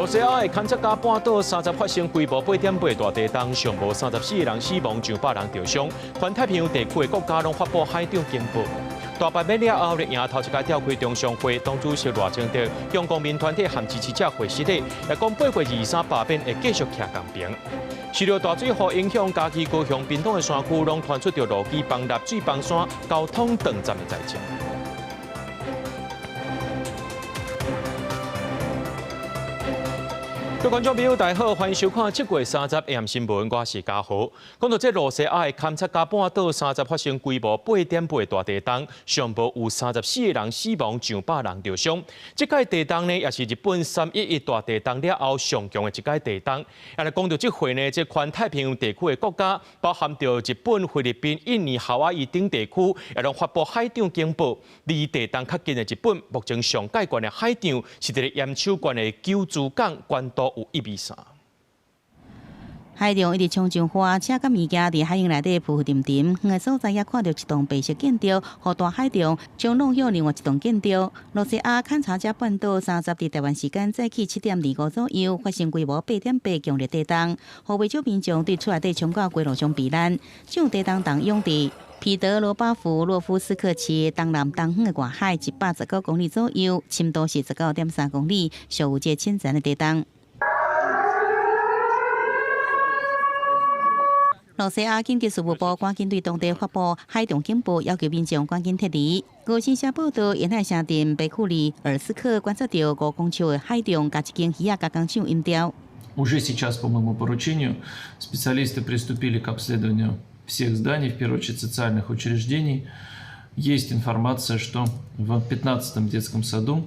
露西亞的坎察加半島三十發生規模8.8大地動，上無34個人死亡，上百人著傷。環太平洋地區的國家攏發布海漲警報。大罷免了後，綠營頭一擺召開中常會，黨主席賴清德向公民團體和支持者回失禮，也講8月23罷免會繼續徛仝爿。受著大水雨影響，嘉義、高雄、屏東的山區攏傳出著路基崩塌、水崩山、交通斷絕的災情。各位觀眾朋友，大家好，歡迎收看7月30 AM 新聞，我是嘉豪。講到這露西亞的坎察加半島三十發生規模8.8大地動，上無有34個人死亡，上百人著傷。這擺地動呢，也是日本3.11大地動了後上強的一擺地動。啊，來講著這回呢，這環太平洋地區的國家，包含著日本、菲律賓、印尼、夏威夷等地區，也攏發布海漲警報。離地動較近的日本，目前上蓋懸的海漲是佇咧岩手縣的久慈港，懸度有1米3。海浪一直衝上岸，車佮物件佇海湧內底浮浮沉沉。遠的所在也看著一棟白色建築，予大海浪衝挏向另外一棟建築。露西亞坎察加半島三十佇台灣時間早起7點25左右發生規模8.8強烈地動，予袂少民眾對厝內底衝到街路上避難。這場地動動湧佇彼得羅巴夫洛夫斯克市東南東方的外海119公里左右，深度是19.3公里，屬有這淺層的地動。露西亞緊急事務部趕緊對當地發布海漲警報，要求民眾趕緊撤離。俄新社報道，沿海城鎮貝庫里爾斯克觀測著5公尺的海漲，共一間魚仔加工廠淹掉。 Уже сейчас по моему поручению специалисты приступили к обследованию всех зданий, в первую очередь социальных учреждений. Есть информация, что в 15-м детском саду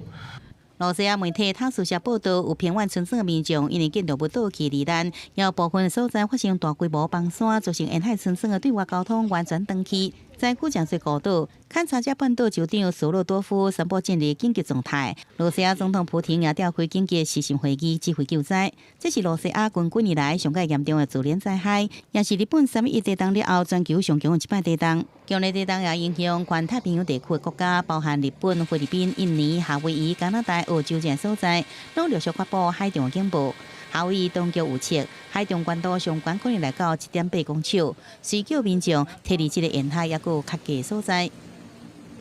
露西亞媒體塔斯社報道，有偏遠村莊的民眾因為建築物倒去罹難，也有部分所在發生大規模崩山，造成沿海村莊的對外交通完全斷去。災區誠濟孤島，坎察加半島州長蘇洛多夫宣布進入緊急狀態。露西亞總統普廷也召開緊急視訊會議，指揮救災。這是露西亞近幾年來上蓋嚴重的自然災害，也是日本3.11地動了後全球上強的一擺地動。強烈地動也影響環太平洋地區的國家，包含日本、菲律賓、印尼、夏威夷、加拿大、澳洲這些所在，攏陸續發布海漲警報。夏威夷當局預測，海漲懸度上懸可能來到7.8公尺，隨叫民眾撤離這个沿海猶閣有較低所在。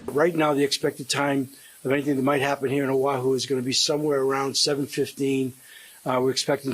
Right now, the expected time of anything that might happen here in Oahu is going to be somewhere around 7:15. We're expecting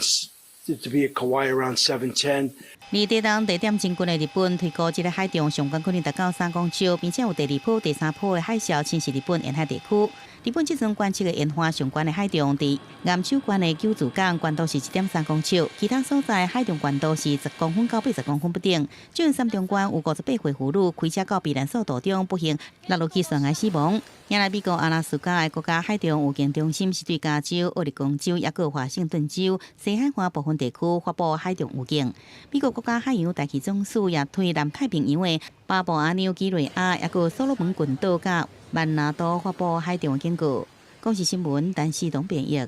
it to be at Kauai around 7:10. 離地動地點真近的日本，推估這个海漲上懸可能達到3公尺，並且有第二波、第三波的海嘯侵襲日本沿海地區。日本這陣觀測的沿岸上懸的海漲，佇岩手縣的久慈港懸度是1.3公尺，其他所在海漲懸度是10公分到80公分不等。這陣三重縣有58歲婦女開車到避難所途中，不幸落入去懸崖死亡。也來美國阿拉斯加的國家海漲預警中心是對加州、奧勒岡州、抑閣華盛頓州西海岸部分地區發布海漲預警。美國國家海洋大氣總署也對南太平洋的巴布亞紐幾內亞、抑閣所羅門群島佮曼拿多發布海漲警告。公視新聞，陳世東編譯。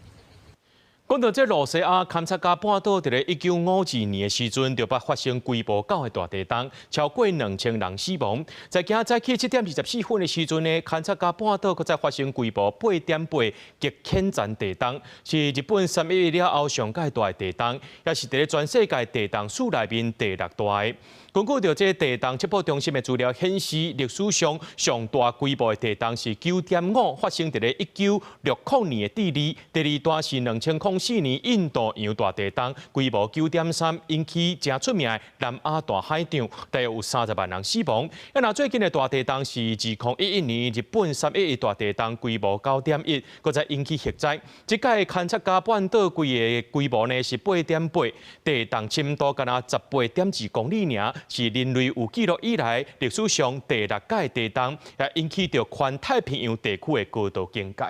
講到這露西亞坎察加半島，佇咧1952年的時陣，就捌發生規模9的大地動，超過2000人死亡。在今仔早起7點24分的時陣呢，坎察加半島閣再發生規模8.8極淺層地動，是日本3.11了後上蓋大的地動，也是佇咧全世界地動史內面第六大的。根據著這地動測報中心的資料顯示，歷史上上大規模的地動是9.5，發生佇咧1960年的智利；第二大是2004年印度洋大地動，規模9.3，引起誠出名的南亞大海漲，大約有30萬人死亡。啊，若最近的大地動是2011年日本3.11大地動，規模9.1，閣再引起核災。這擺坎察加半島規个規模呢是8.8，地動深度干焦18.2公里爾。是人類有記錄以來歷史上第六擺地動，也引起著環太平洋地區的高度警戒。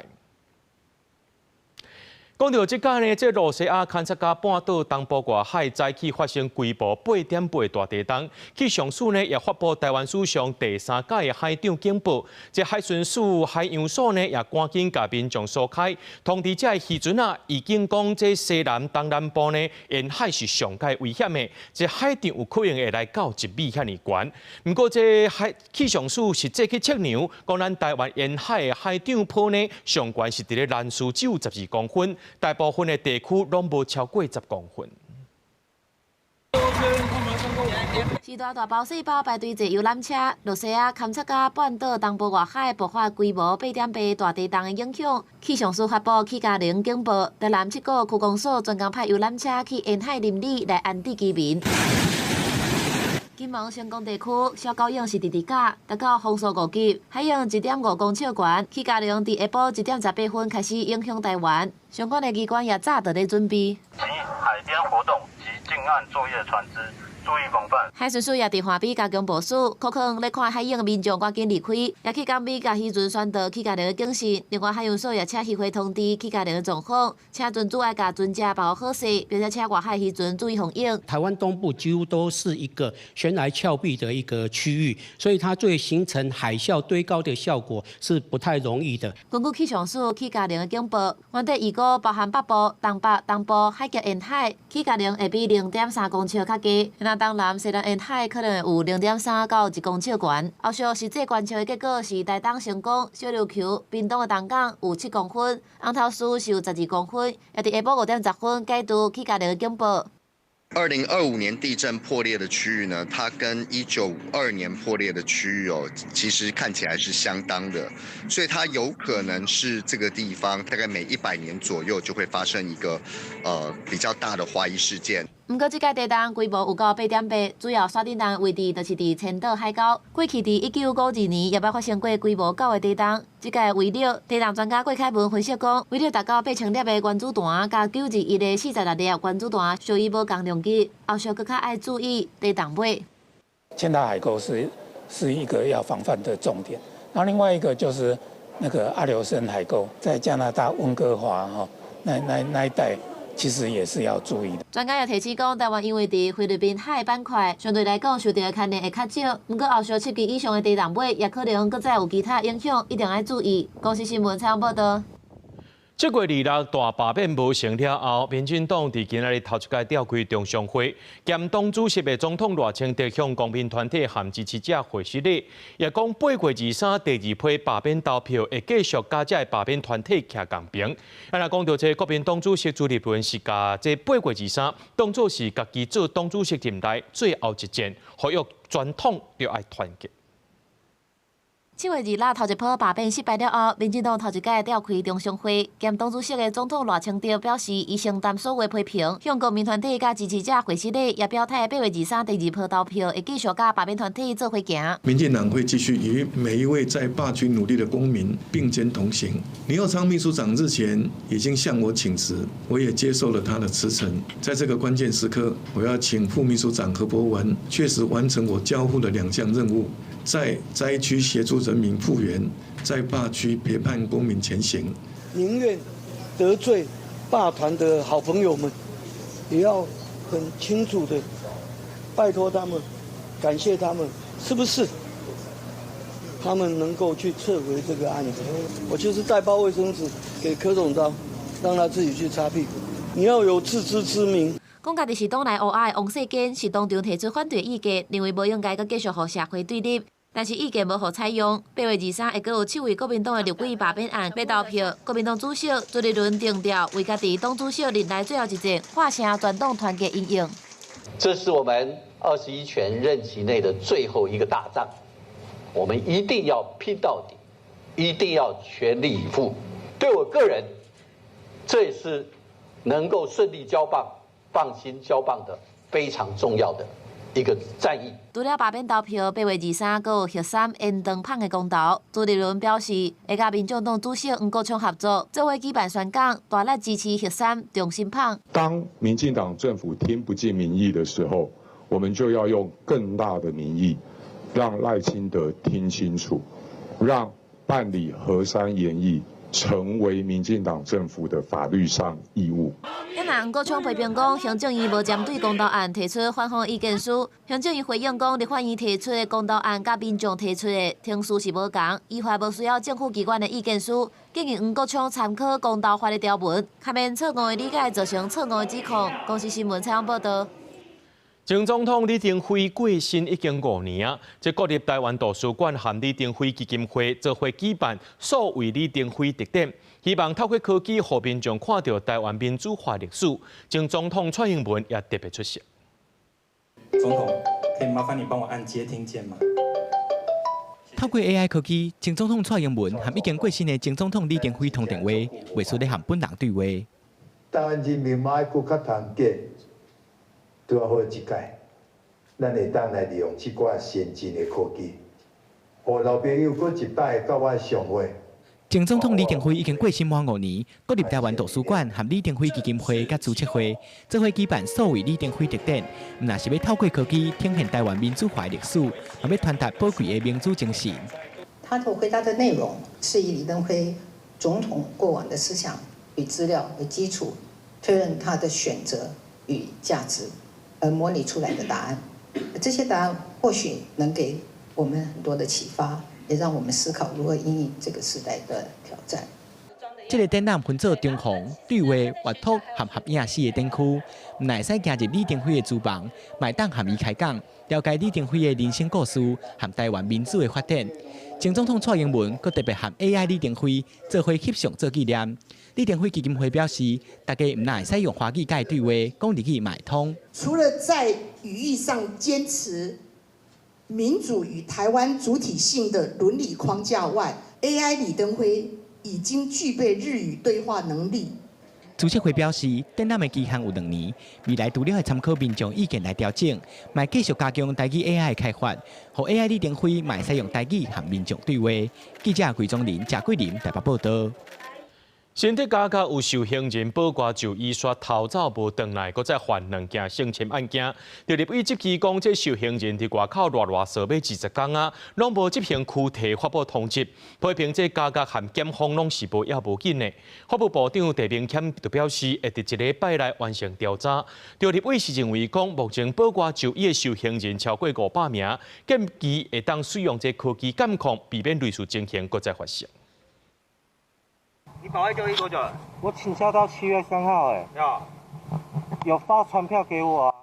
講著這擺呢，這露西亞坎察加半島東部外海早起發生規模8.8大地動，氣象署呢也發布台灣史上第三擺的海漲警報。這海巡署海洋所呢也趕緊共民眾疏開，通知這漁船仔，已經講這西南東南部呢沿海是上蓋危險的，這海漲有可能會來到1米遐爾懸。毋過這海氣象署實際去測量，講咱台灣沿海的海漲波呢上懸是佇咧蘭嶼只有12公分。大部分的地區攏無超過10公分。時大大包細包排隊坐遊覽車，露西亞堪察加半島東部外海爆發規模8.8大地動的影響，氣象署發布起加零警報，台南七股區公所專工派遊覽車去沿海鄰里來安置居民。金門成功地區小狗湧是佇佇甲達到風速5級，海湧1.5公尺懸，起加零佇下晡1點18分開始影響台灣，相關的機關也早就咧準備。及海邊活動及近岸作業船隻注意防範。海巡署也佇岸邊加強部署，可能咧看海湧的民眾趕緊離開，也去港邊共漁船宣導起加零的警示。另外，海洋所也請漁會通知起加零的狀況，請船主愛共船隻保護好勢，並且請外海漁船注意防湧。台灣東部幾乎都是一個懸崖峭壁的一個區域，所以它對形成海嘯堆高的效果是不太容易的。根據氣象署起加零的警報，原底預估包含北部、東北、東部海峽沿海起加零會比0.3公尺較低。那東南、西南沿海可能會有0.3到1公尺懸。後續實際觀測的結果是台東成功、小琉球、屏東的東港有7公分，紅頭嶼是有12公分，也佇下晡5點10分解除起加零的警報。 2025年地震破裂的區域呢，它跟1952年破裂的區域哦，其實看起來是相當的，所以它有可能是這個地方大概每100年左右就會發生一個比較大的滑移事件。毋過，這屆地動規模有到8.8，主要山頂動位置就是佇千島海溝。過去佇1952年也捌發生過規模9的地動。這屆威力，地動專家郭凱文分析講，威力達到8000粒的原子彈，佮921的46粒原子彈，屬於無仝量級。後續閣較愛注意地動尾。千島海溝是一個要防範的重點，然後另外一個就是那個阿留申海溝，在加拿大溫哥華哈那一帶。其實也是要注意的。專家也提醒講，台灣因為佇菲律賓海板塊，相對來講受著的牽連會較少。毋過後續7級以上的地動尾，也可能閣再有其他影響，一定愛注意。公視新聞採訪報導。這月26大罷免無成了後，民進黨佇今仔日頭一擺召開中常會，兼黨主席的總統賴清德向公民團體和支持者回失禮，也講8月23第二批罷免投票會繼續佮這个罷免團體徛仝爿。啊，若講到這國民黨主席朱立倫是共這8月23當做是家己做黨主席任內最後一戰，呼籲全黨著愛團結。7月26頭一波罷免失敗了後，民進黨頭一擺召開中常會，兼黨主席的總統賴清德表示，伊承擔所有批評，向公民團體佮支持者回失禮，也表態8月23第二波投票會繼續佮罷免團體做伙行。民進黨會繼續與每一位在罷區努力的公民並肩同行。林右昌秘書長日前已經向我請辭，我也接受了他的辭呈。在這個關鍵時刻，我要請副秘書長何博文確實完成我交付的兩項任務。在災區協助人民復原，在罷區陪伴公民前行。寧願得罪罷團的好朋友們，也要很清楚的拜託他們，感謝他們，是不是？他們能夠去撤回這個案子。我就是帶包衛生紙給柯總召，讓他自己去擦屁股。你要有自知之明。講家己是黨內烏鴉的王世堅是當場提出反對意見，認為無應該閣繼續予社會對立，但是意見無予採用。8月23會閣有七位國民黨的立委罷免案欲投票，國民黨主席朱立倫定調為家己黨主席任內最後一戰，喊聲全黨團結因應。這是我們21權任期內的最後一個大仗，我們一定要拼到底，一定要全力以赴。對我個人，這也是能夠順利交棒、放心交棒的非常重要的一個戰役。除了罷免投票，8月23閣有核三延長麭的公投。朱立倫表示，會佮民眾黨主席黃國昌合作，做伙舉辦宣講，大力支持核三重新麭。當民進黨政府聽不進民意的時候，我們就要用更大的民意，讓賴清德聽清楚，讓辦理核三延役成為民進黨政府的法律上義務。也若黃國昌批評講，行政院無針對公投案提出反方意見書。行政院回應講，立法院提出的公投案佮民眾提出的程序是無仝，依法無需要政府機關的意見書。建議黃國昌參考公投法的條文，避免錯誤的理解造成錯誤的指控。公視新聞採訪報導。前總統李登輝過身已經5年啊！這國立臺灣圖書館和李登輝基金會做伙舉辦數位李登輝特展，希望透過科技，予民眾看著臺灣民主化歷史。前總統蔡英文也特別出席。總統，可以麻煩你幫我按接聽鍵嗎？透過 AI 科技，前總統蔡英文和已經過身的前總統李登輝通電話，畫出咧和本人對話。臺灣人民嘛愛閣較團結。拄仔好這擺，咱會當來利用這寡先進的科技，予老朋友閣一擺佮我相會。前總統李登輝已經過身滿5年，國立臺灣圖書館和李登輝基金會佮資策會做伙舉辦數位李登輝特展，毋但是欲透過科技呈現臺灣民主化的歷史，嘛欲傳達寶貴的民主精神。他的回答的內容是以李登輝總統過往的思想與資料為基礎，推論他的選擇與價值。而模擬出來的答案，這些答案或許能給我們很多的啟發，也讓我們思考如何因應這個時代的挑戰。這個展覽分做中訪、對話、閱讀和合影四個展區，毋但會使行入李登輝的書房，嘛會當和伊開講，了解李登輝的人生故事和臺灣民主的發展。前總統蔡英文閣特別和 AI 李登輝做伙翕相做紀念。李登輝基金會表示，大家毋但會使用華語佮伊對話，講日語嘛會通。除了在語義上堅持民主與臺灣主體性的倫理框架外，AI 李登輝已經具備日語對話能力。資策會表示，展覽的期限有2年，未來除了會參考民眾意見來調整，嘛繼續加強台語 AI 的開發，予 AI 李登輝嘛會使用台語和民眾對話。記者桂宗林、賈桂林台北報道。新竹監獄有受刑人保外就醫，煞逃走無轉來，閣再犯兩件性侵案件。佇立委質疑講，這受刑人佇外口賴賴踅欲20工啊，攏無執行拘提發布通緝，批評這監獄和檢方攏是無要無緊的。法務部長陳明謙就表示，會佇一禮拜內完成調查。佇立委是認為講，目前保外就醫的受刑人超過500名，建議會當使用這科技監控，避免類似情形閣再發生。你保外就醫多久了？我請假到7月3號，哎，有發傳票給我啊。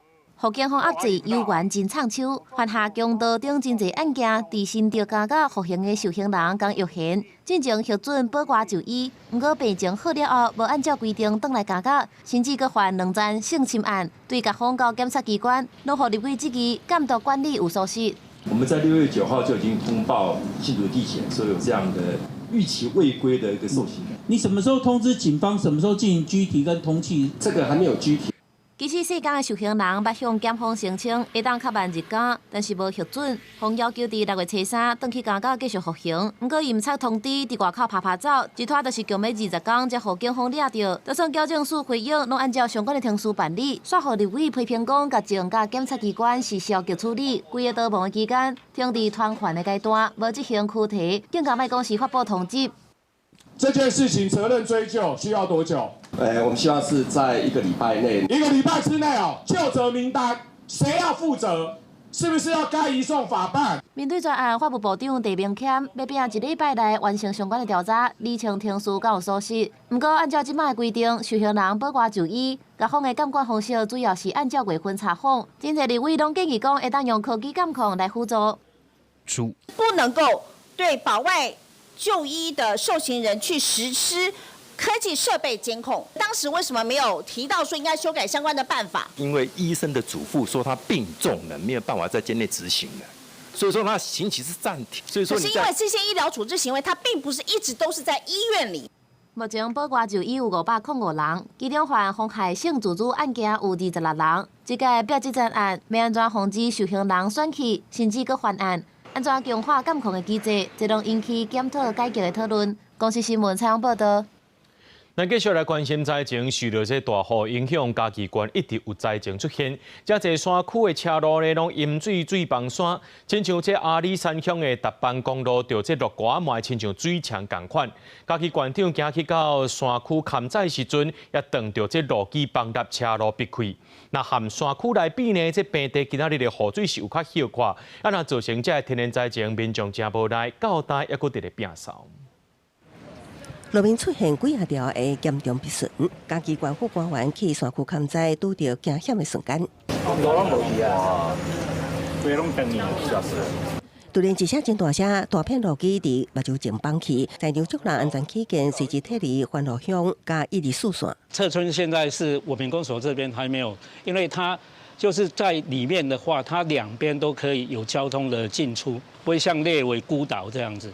予警方壓制，猶原真藏手，犯下強盜等真濟案件，佇新竹監獄服刑的受刑人江玉賢，進前核准保外就醫，毋過病情好了後，無按照規定轉來監獄，甚至閣犯兩宗性侵案，對檢方到檢察機關，攏予立委質疑監督管理有疏失。我們在6月9號就已經通報新竹地檢，說有這樣的逾期未歸的一個受刑人。你什麼時候通知警方？什麼時候進行拘提跟通緝？這個還沒有拘提。其實世間的受刑人捌向檢方聲稱會當較慢入監，但是無核准，方要求佇6月初3轉去監獄繼續服刑。毋過伊毋插通知，佇外口趴趴走，一拖就是強欲20工，才予警方掠著。就算矯正署回應，攏按照相關的程序辦理，煞予立委批評講，獄政佮檢察機關是消極處理，規个逃亡的期間停佇傳喚的階段，無執行拘提，更加莫講是發布通緝。這件事情責任追究需要多久？我們希望是在一個禮拜內。一個禮拜之內哦，究責名單，誰要負責？是不是要該移送法辦？面對專案，法務部長陳明謙欲拚一禮拜內完成相關的調查，釐清程序敢有疏失。毋過按照這擺的規定，受刑人保外就醫，獄方的監管方式主要是按照月份查訪。真濟立委攏建議講，會當用科技監控來輔助。不能夠對保外就醫的受刑人去實施科技設備監控，當時為什麼沒有提到說應該修改相關的辦法？因為醫生的囑咐說他病重了，沒有辦法在監內執行了，所以說他刑期是暫停。所以說，可是因為這些醫療處置行為，他並不是一直都是在醫院裡。目前保外就醫有505人，其中犯妨害性自主案件有26人。這屆表這件案，欲按怎防止受刑人選去，甚至閣犯案？按怎強化監控的機制，這攏引起檢討改革的討論。公視新聞採訪報道。咱繼續來關心災情，受著這大雨影響，嘉義縣一直有災情出現。遮濟山區的車路呢，攏淹水水崩山，親像這阿里山鄉的達班公路，著這落瓜嘛，親像水牆仝款。嘉義縣長行去到山區勘災時陣，也撞著這路基崩塌，車路逼開。若和山區來比呢，這平地今仔日的雨水是有較歇看，啊，若造成這个天然災情，民眾誠無奈，到今猶閣佇咧摒掃。路面出現幾仔條的嚴重破損，嘉義縣府官員去山區勘災，拄著驚險的瞬間。路攏無去啊！規攏斷去，嚇死人！突然一聲真大聲，大片路基佇目睭前崩去，在場眾人安全起見，隨即撤離環路鄉佮124線。撤村現在是我們公所這邊還沒有，因為它就是在裡面的話，它兩邊都可以有交通的進出，不會像列為孤島這樣子。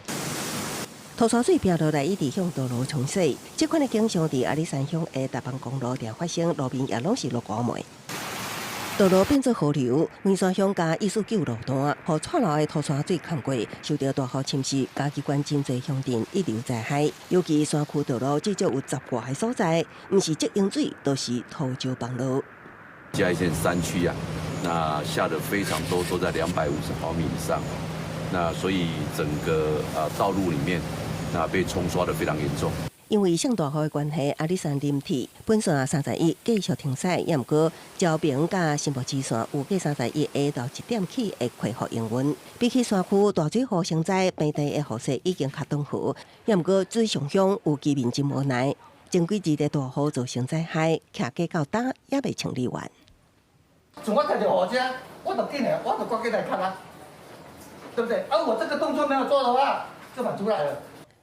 土沙水飆落來，一直向道路沖洗。這款的景象佇阿里山鄉的大邦公路定發生，路面也攏是落糊糜。道路變做河流，梅山鄉佮149路段，予蔡流的土沙水崁過，受著大雨侵襲，嘉義縣真濟鄉鎮一流災害。尤其山區道路至少有十外个所在，毋是積淹水，就是土石崩落。嘉義縣山區啊，那下得非常多，都在250毫米以上，那所以整個道路裡面，那被沖刷得非常嚴重。因為上大雨的關係，阿里山林鐵本線31繼續停駛，也毋過昭平佮新埔支線預計31下晝1點起會恢復營運。比起山區大水雨成災，平地的雨勢已經較轉好，也毋過水上鄉有居民真無奈，前幾日的大雨造成災害，徛家到今猶未清理完。從我聽著雨聲，我就緊來，我就趕緊來看啊，對不對？啊，我這個動作沒有做的話，就跑出來了。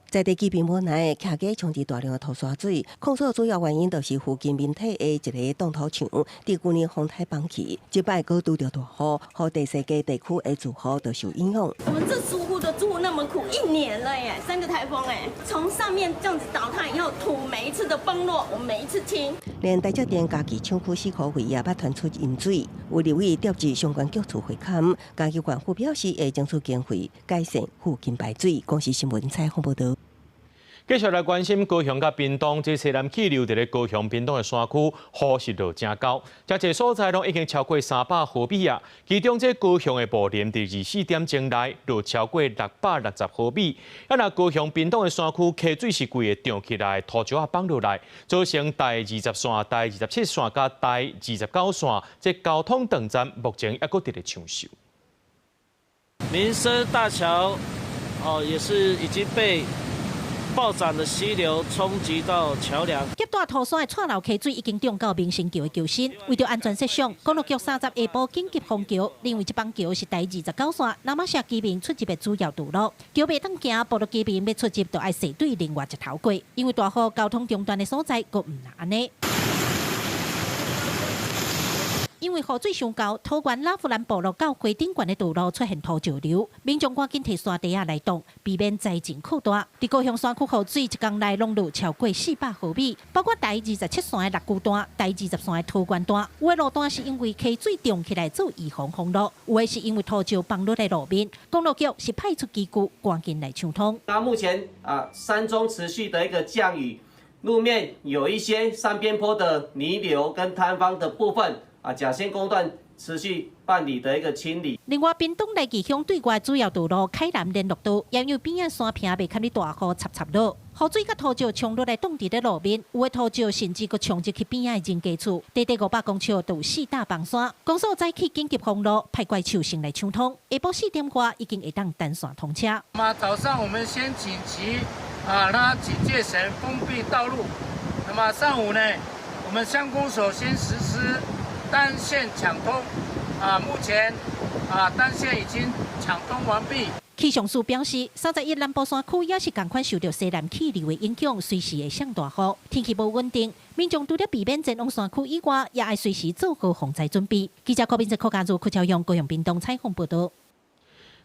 在地居民無奈，徛家沖佇大量的土沙水，控訴主要原因就是附近民宅的一个擋土牆，佇舊年風颱崩去，這擺閣拄著大雨，予第四家地區的住戶都受影響。我們這住戶都住那麼苦，一年了耶，三個颱風哎，從上面這樣子倒塌以後，土每一次的崩落，我們每一次清。連台積電嘉義廠區四箍會也捌傳出淹水，有立委調集相關局處會勘，嘉義縣府表示會爭取經費改善附近排水。公視新聞採訪報導。繼續來關心高雄佮屏東，這西南氣流佇咧高雄、屏東的山區，雨是落誠厚，誠濟所在攏已經超過300毫米啊。其中這高雄的埔林佇24點鐘內落超過660毫米。啊，若高雄、屏東的山區溪水是規个漲起來，土石仔崩落來，造成台20線、台27線佮台29線這交通斷層，目前猶閣佇咧搶修。民生大橋哦，也是已經被暴漲的溪流衝擊到橋梁。急大土山的蔡流溪水已經漲到民生橋的橋身，為著安全設想，公路局30下晡緊急封橋，認為這板橋是台29線那瑪夏居民出入的主要道路，橋袂當行，部落居民欲出入就愛踅對另外一頭過，因為大雨交通中斷的所在，閣毋若按呢。因為雨水傷厚，桃園拉弗蘭部落到花頂懸的道路出現土石流，民眾趕緊提沙袋仔來擋，避免災情擴大。佇高雄山區雨水一工內攏落超過400毫米，包括台27線的六龜段、台20線的桃園段，有的路段是因為溪水漲起來做預防封路，有的是因為土石崩落來路面。公路局是派出機具趕緊來搶通。那目前啊，山中持續的一個降雨，路面有一些山邊坡的泥流跟坍方的部分。啊，甲線工段持續辦理的一個清理。另外，屏東來義鄉對外主要道路凱南聯絡道，也有邊仔山坪袂堪咧大雨插插落，雨水佮土石沖落來擋佇咧路面，有的土石甚至閣沖入去邊仔的人家厝，短短500公尺就有四大崩山。公所早起緊急封路，派怪手先來搶通，下晡4點外已經會當單線通車。那麼早上我們先緊急啊，拉警戒繩封閉道路。那麼上午呢，我們鄉公所先實施單線搶通，啊，目前啊單線已經搶通完畢。氣象署表示，31南部山區也是仝款受著西南氣流的影響，隨時會上大雨，天氣無穩定，民眾除了避免前往山區以外，也愛隨時做好防災準備。記者郭明哲、柯家如、柯朝陽、高雄屏東採訪報導。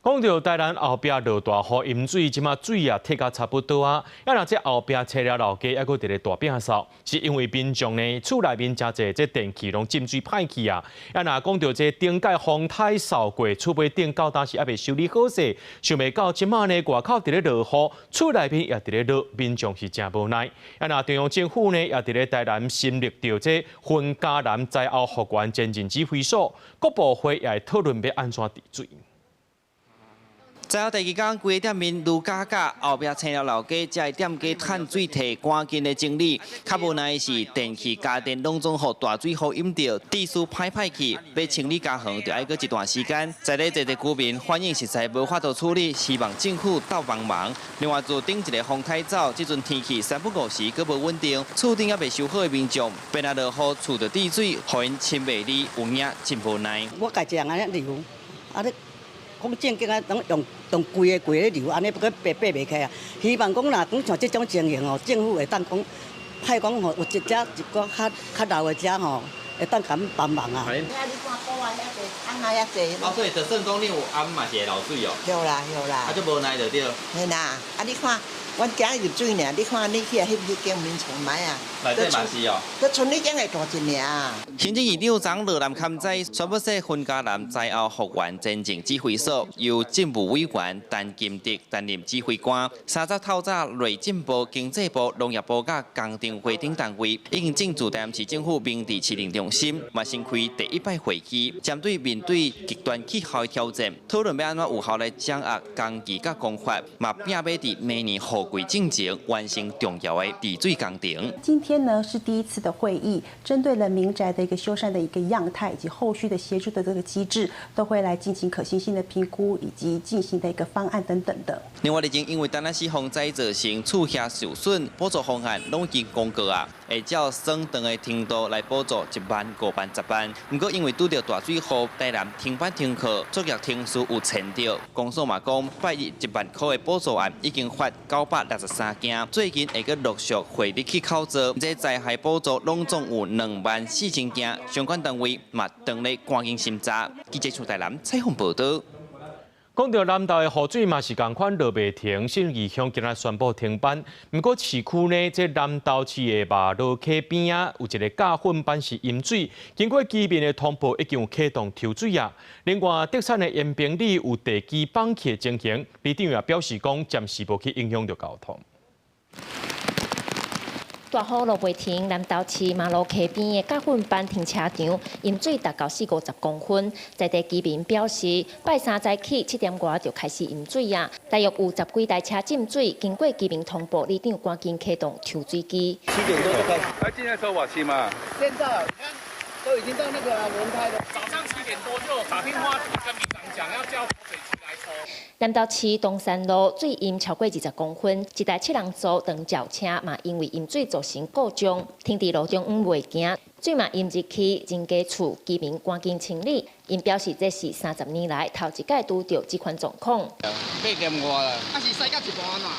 講著台南後壁落大雨淹水，這馬水也退甲差不多啊。啊，若這後壁車寮老街猶閣佇咧大摒掃，是因為民眾呢厝內面誠濟這電器攏浸水歹去啊。啊，若講著這頂屆風颱掃過，厝尾頂到今時猶未修理好勢，想袂到這馬呢外口佇咧落雨，厝內面也佇咧落，民眾是誠無奈。啊，若中央政府呢也佇咧台南成立著這雲嘉南災後復原前進指揮所，各部會也會討論欲按怎治水。再後第二工，規个店面愈加加，後壁青了老街，才店家趁水提趕緊的整理。較無奈的是，電器家電攏總予大水雨淹著，地勢歹歹去，欲清理家園就愛閣一段時間。在咧濟濟居民反映實在無法度處理，希望政府鬥幫忙。另外，自頂一个風颱走，這陣天氣三不五時閣無穩定，厝頂猶未修好的民眾，變啊落雨，厝就滴水，予𪜶親袂離，有影真無奈。我家己一人按呢流，啊你講正經啊，攏用用規个規咧流，按呢閣爬爬袂起啊。希望講若講像這種情形吼，政府會當講派講吼，有一隻一個較較老的遮吼，會當共阮幫忙啊。啊，所以就算講你有頷嘛是會漏水哦。有啦有啦。啊，足無奈就對。嘿啦，啊你看，阮囝入水爾，你看你去彼彼間眠床䆀啊？內底嘛是哦。閣賰你間會大一爾。行政院長羅南堪哉宣布說，雲嘉南災後復原前進指揮所由政務委員陳金德擔任指揮官。30透早，內政部、經濟部、農業部佮工程會等單位已經進駐台南市政府明治市政中心，嘛先開第一擺會議，針對面對極端氣候的挑戰，討論欲按怎有效來掌握工具佮工法，嘛拼欲佇明年雨季進前完成重要的治水工程。今天呢是第一次的會議，針對了民宅的一個修繕的一個樣態以及後續的協助的這個機制，都會來進行可行性的評估以及進行的一個方案等等的。另外，已經因為丹那斯風災造成厝額受損，補助方案攏已經公告啊，會照省長的程度來補助1萬、5萬、10萬。毋過因為拄著大水雨，台南停班停課，作業程序有延著。公所嘛講，拜日1萬塊的補助案已經發963件，最近會閣陸續會入去口座。這災害補助攏總有24000件，相關單位嘛當咧趕緊審查。記者出台南採訪報導。講到南投的雨水嘛是仝款落袂停，信義鄉今仔宣布停班。毋過市區呢，這南投市的馬路溪邊仔有一个教訓班是淹水，經過居民的通報，已經有啟動抽水啊。另外，竹山的延平里有地基崩去的情形，里長也表示講，暫時無去影響著交通。大雨落袂停，南投市馬路溪邊的教訓班停車場淹水達到40-50公分。在地居民表示，拜三早起7點外就開始淹水啊，大約有10幾台車浸水。經過居民通報，里長趕緊啟動抽水機。7點多就開始。啊，現在收瓦器嘛？現在你看都已經到那個輪胎了。早上7點多就打電話跟里長講，要叫抽水機來抽。南投市東山路水淹超過20公分，一台7人座長轎車嘛因為淹水造成故障，停佇路中央袂行，水嘛淹入去人家厝，居民趕緊清理。𪜶表示這是30年來頭一擺拄著這款狀況。8點外啦，啊是洗到一半啊？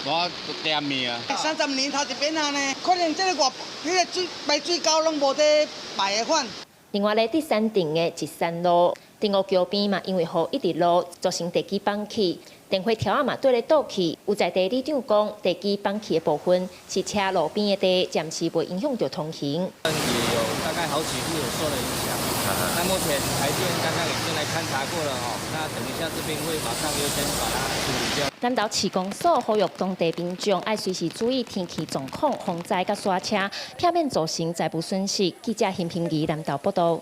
我點面啊。30年頭一遍啊呢，可能這个外，彼个水排水溝攏無佇排的款。另外咧，佇山頂的一山路。定湖橋邊嘛，因為雨一直落，造成地基崩去，電火柱仔嘛綴咧倒去。有在地里長講，地基崩去的部分是車路邊的地，暫時袂影響著通行。也有大概好幾戶有受了影響。那目前台電剛剛已經來勘察過了吼，那等一下這邊會馬上優先把它處理掉。南投市公所呼籲當地民眾愛隨時注意天氣狀況、風災佮沙車，避免造成財物損失。記者邢平儀南投報導。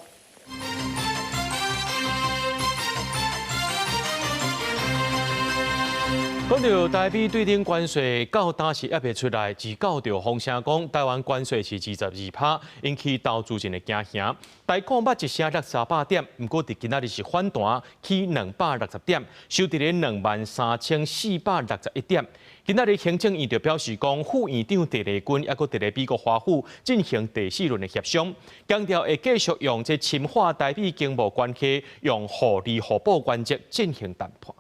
講到台美對等關稅到今時猶未出來，自到著風聲講台灣關稅是22%，引起投資人的驚嚇。台股捌一聲落300點，毋過佇今仔日是反彈起260點，收佇咧23,461點。今仔日行政院就表示講，副院長鄭麗君猶閣佇咧美國華府進行第四輪的協商，強調會繼續用這深化台美經貿關係，用互利互補原則進行談判。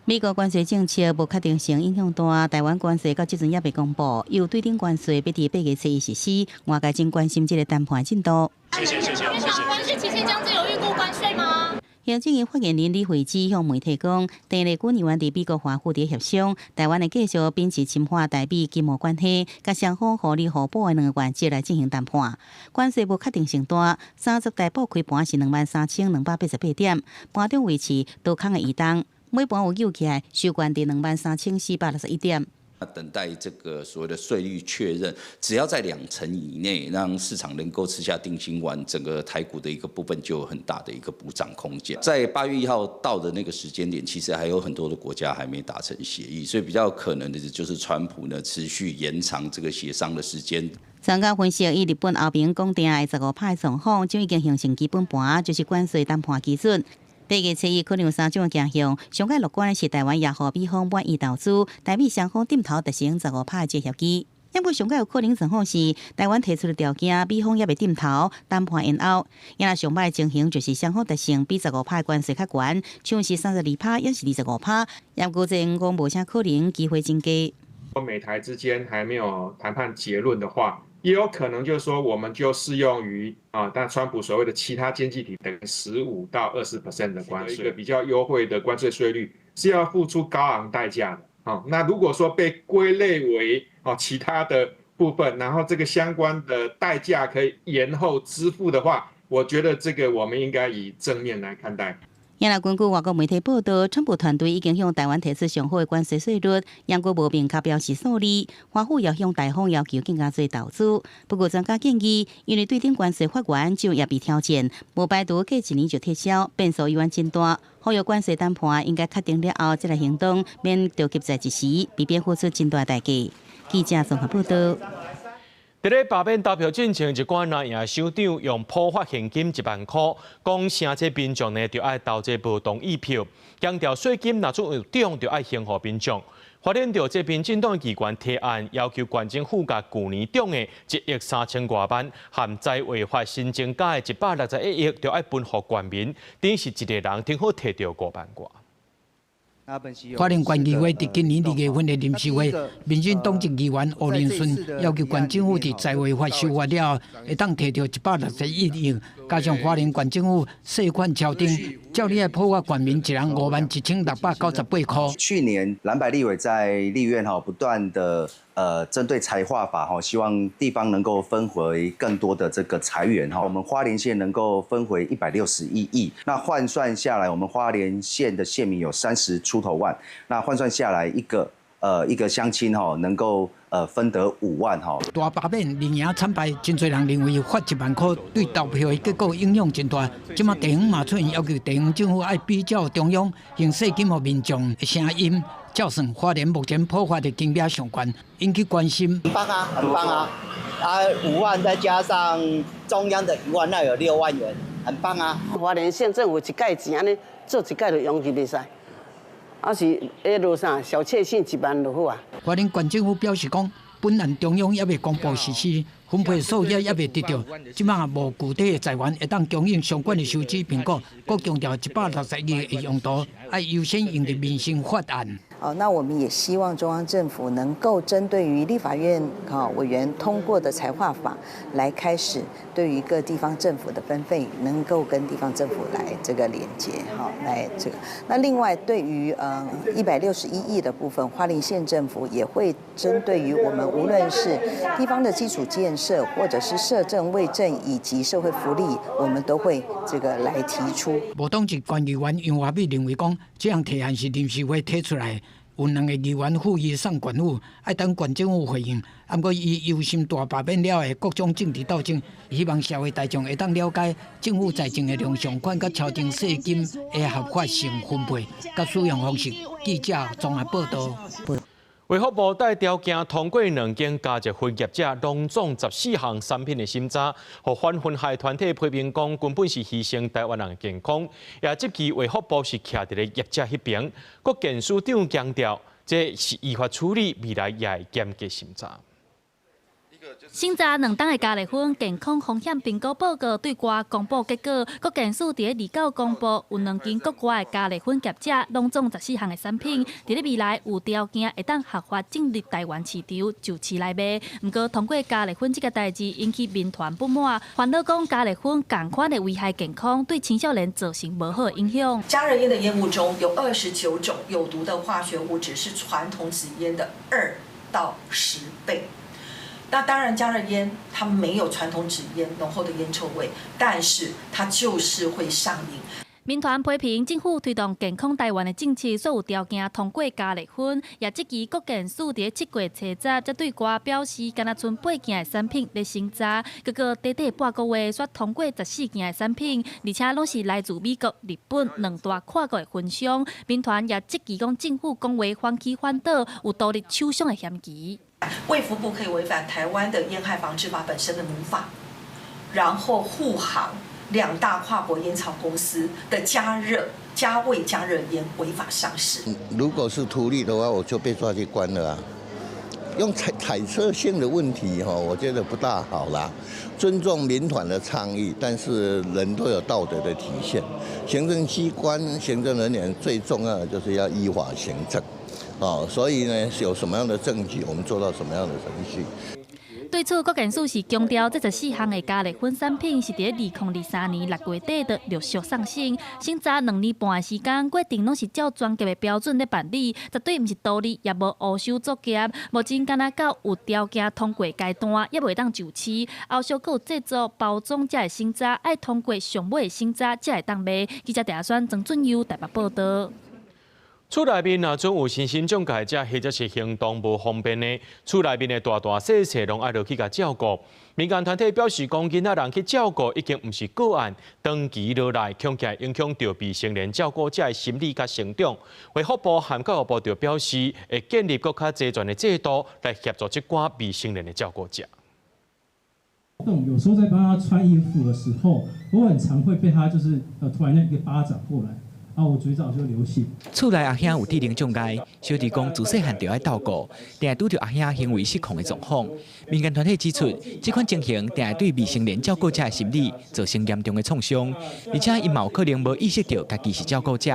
美國關稅政策無確定性影響大，台灣關稅到這陣猶未公布，由對等關稅欲佇8月初一實施，外界真關心這个談判進度。謝謝謝謝謝謝。關稅期限將至有預估關稅嗎？行政院發言人李慧芝向媒體講，鄭麗君猶原佇美國華府佇協商，台灣會繼續秉持深化台美經貿關係，佮雙方互利互補的兩个原則來進行談判。關稅無確定性大，30大報開盤是23,288點，盤中維持多空的移動。尾盤有扭起來，收關佇23,461點。等待這個所謂的稅率確認，只要在2成以內，讓市場能夠吃下定心丸，整個台股的一個部分就有很大的一個補漲空間。在8月1號到的那個時間點，其實還有很多的國家還沒達成協議，所以比較可能的就是川普呢持續延長這個協商的時間。專家分析，以日本歐盟講定的15趴狀況，就已經形成基本盤，就是關稅談判基準。8月7日可能有三種走向，上蓋樂觀的是台灣也予美方滿意投資，台美雙方點頭達成十五趴的協議。不過上蓋有可能狀況是，台灣提出的條件，美方猶未點頭，談判延後。也若上䆀情形就是雙方達成比十五趴關稅較懸，像是32趴，抑是25趴。不過這講無啥可能，機會真低。美台之間還沒有談判結論的話，也有可能就是說，我們就適用於啊，但川普所謂的其他經濟體等15到20% 的關稅，一個比較優惠的關稅稅率是要付出高昂代價的。啊，那如果說被歸類為啊其他的部分，然後這個相關的代價可以延後支付的話，我覺得這個我們應該以正面來看待。也若根據外國媒體報道，川普團隊已經向台灣提出上好的關稅稅率，毋過無明確標示數字。華府也向大方要求更加濟投資。不過專家建議，因為對等關稅法案就也被挑戰，無排除過一年就撤銷，變數猶原真大。呼籲關稅談判應該確定了後再來行動，免著急在一時，避免付出真大代價。記者綜合報道。佇咧罷免投票進前，一寡藍營首長用普發現金1萬箍，講聲這民眾呢，著愛投這無同意票，強調稅金若出有漲，著愛還予民眾。發展著這民進黨議員提案，要求縣政府共舊年漲的1億三千外萬，含財劃法新增加的161億，著愛分予縣民，等於是一個人挺好提著5萬外。花蓮縣議會佇今年2月份的臨時會，民進黨籍議員吳仁順要求縣政府佇財劃法修法了後，會當提著161億，加上花蓮縣政府稅款超徵，照理愛普發縣民一人51,698箍。去年藍白立委在立院哈不斷的針對財劃法哈，希望地方能夠分回更多的這個財源哈。我們花蓮縣能夠分回161億，那換算下來，我們花蓮縣的縣民有30出頭萬，那換算下來一個鄉親哈能夠分得5萬哈。大罷免連贏慘敗，真濟人認為發1萬箍對投票的結果影響真大。這馬地方嘛出現要求地方政府愛比照中央用稅金予民眾的聲音。照算花蓮目前普發的金額上懸，引起關心。很棒啊，很棒啊！啊，5萬再加上中央的1萬，那有6萬元，很棒啊！花蓮縣政府一蓋錢按呢做一蓋就用去袂使，啊是彼落啥小確幸1萬就好啊。花蓮縣政府表示講，本案中央猶未公布實施，分配數額猶未得著，這馬無具體的財源會當供應相關的收支評估，閣強調161億的用途愛優先用佇民生法案。哦，那我們也希望中央政府能夠針對於立法院啊委員通過的財劃法，來開始對於各地方政府的分配，能夠跟地方政府來這個連接，好，來這個。那另外對於161億的部分，花蓮縣政府也會針對於我們無論是地方的基礎建設，或者是社政、衛政以及社會福利，我們都會這個來提出。無黨籍縣議員楊華美認為講，這項提案是臨時會提出來。有兩個議員呼籲送縣府，愛等縣政府回應。毋過伊憂心大罷免了的各種政治鬥爭，希望社會大眾會當了解政府財政的糧上款佮超徵稅金的合法性分配佮使用方式。記者綜合報道。衛福部帶條件通過兩間加熱煙業者攏總14項產品的審查，予反薰害團體批評講根本是犧牲台灣人的健康，也質疑衛福部是徛佇咧業者彼邊。國健署長強調，這是依法處理，未來也會嚴格審查。審查兩冬的加熱煙健康風險評估報告對外公布結果，國健署佇咧29公布，有兩間國外的加熱煙業者，攏總14項的產品，佇咧未來有條件會當合法進入台灣市場就市來賣。毋過通過加熱煙這个代誌引起民團不滿，煩惱講加熱煙仝款會危害健康，對青少年造成無好影響。加熱煙的煙霧中有29種有毒的化學物質，是傳統紙煙的2到10倍。那當然，加熱煙它沒有傳統紙煙濃厚的煙臭味，但是它就是會上癮。民團批評政府推動健康台灣的政策，煞有條件通過加熱煙，也質疑國健署佇7月初十才對外表示，敢若賰八件的產品咧審查，結果短短半個月，煞通過14件的產品，而且攏是來自美國、日本兩大跨國的分商。民團也質疑講政府講話反起反倒，有獨立手上的嫌疑。衛福部可以違反台灣的煙害防治法本身的母法，然後護航兩大跨國煙草公司的加熱加味加熱煙違法上市。如果是圖利的話，我就被抓去關了啊！用揣測性的問題，哈，我覺得不大好啦。尊重民團的倡議，但是人都有道德的底線。行政機關、行政人員最重要的就是要依法行政，哦，所以呢，有什麼樣的證據，我們做到什麼樣的程序。對此，國健署是強調，這14項的加熱煙產品是佇2023年6月底就陸續送審，審查2年半的時間，過程攏是照專業的標準咧辦理，絕對毋是圖利，也無烏收作業。目前敢若到有條件通過階段，猶未當上市。後續閣有製作、包裝才會審查，愛通過上尾的審查才會當賣。記者鄭宣曾俊佑台北報導。厝內面若準有身心障礙者，或者是行動無方便的，厝內面的大大細細攏愛落去共照顧。民間團體表示，講囡仔人去照顧已經毋是個案，長期落來，恐驚影響著未成年照顧者的心理佮成長。衛福部和教育部就表示，會建立閣較齊全的制度來協助這寡未成年的照顧者。有時候在幫他穿衣服的時候，我很常會被他就是突然間一個巴掌過來。啊！我嘴角就流血。厝內阿兄有智能障礙，小弟講自細漢就愛照顧，定會拄著阿兄行為失控的狀況。民間團體指出，這款情形定會對未成年照顧者的心理造成嚴重的創傷，而且𪜶嘛有可能無意識著家己是照顧者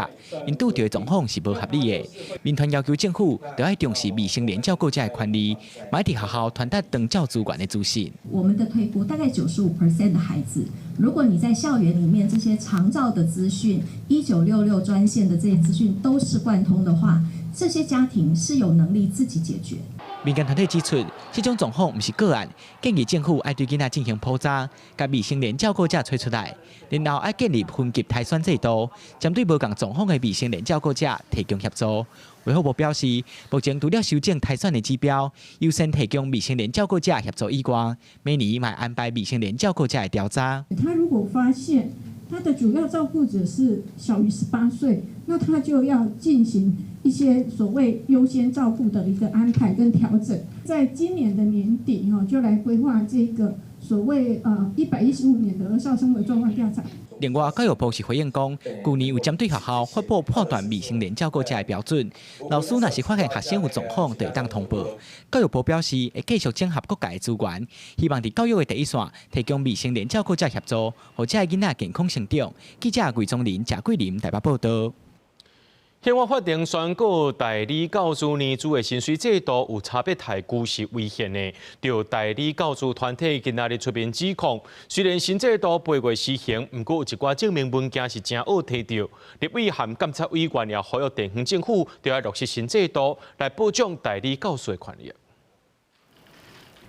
，𪜶拄著的狀況是無合理的。民團要求政府著愛重視未成年照顧者的權利，嘛愛佇學校傳達長照資源的資訊。我們的推估大概95% 的孩子，如果你在校園裡面這些長照的資訊，1966專線的這些資訊都是貫通的話，這些家庭是有能力自己解決。民間團體指出，這種狀況毋是個案，建議政府愛對囡仔進行普查，共未成年照顧者揣出來，然後愛建立分級篩選制度，針對無仝狀況的未成年照顧者提供協助。衛福部表示，目前除了修正篩選的指標，優先提供未成年照顧者協助以外，每年嘛會安排未成年照顧者的調查。他如果發現他的主要照顧者是小於18歲，那他就要進行一些所謂優先照顧的一個安排跟調整。在今年的年底，哈，就來規劃這個所謂115年的兒少生活狀況調查。另外，教育部是回應講，舊年有針對學校發布判斷未成年照顧者的標準，老師若是發現學生有狀況，就會當通報。教育部表示，會繼續整合各界的資源，希望佇教育的第一線提供未成年照顧者協助，予這个囡仔健康成長。記者魏宗林、謝桂林台北報導。憲法法庭宣告代理教師年資的薪水制度有差別待遇是違憲的，著代理教師團體今仔日出面指控，雖然新制度8月施行，毋過有一寡證明文件是誠惡提著。立委和監察委員也呼籲地方政府，著愛落實新制度來保障代理教師的權利。